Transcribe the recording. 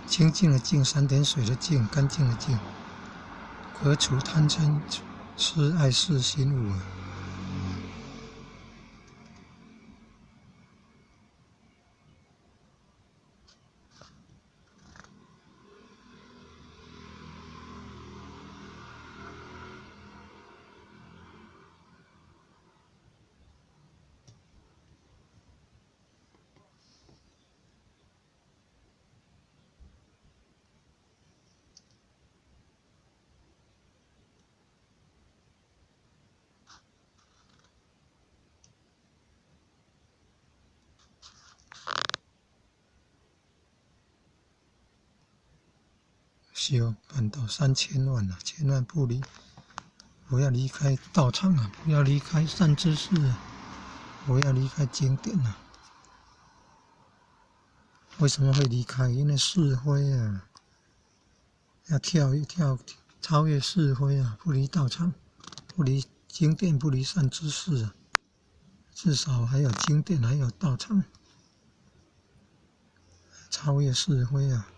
清淨的淨，三點水的淨，乾淨的淨，革除貪嗔癡愛識心誤啊！修辦到3000萬啊，千萬不離，不要離開道場啊，不要離開善知識啊，不要離開經典啊。為什麼會離開？因為是非啊，要跳一跳，超越是非啊，不離道場，不離經典，不離善知識啊，至少還有經典，還有道場，超越是非啊。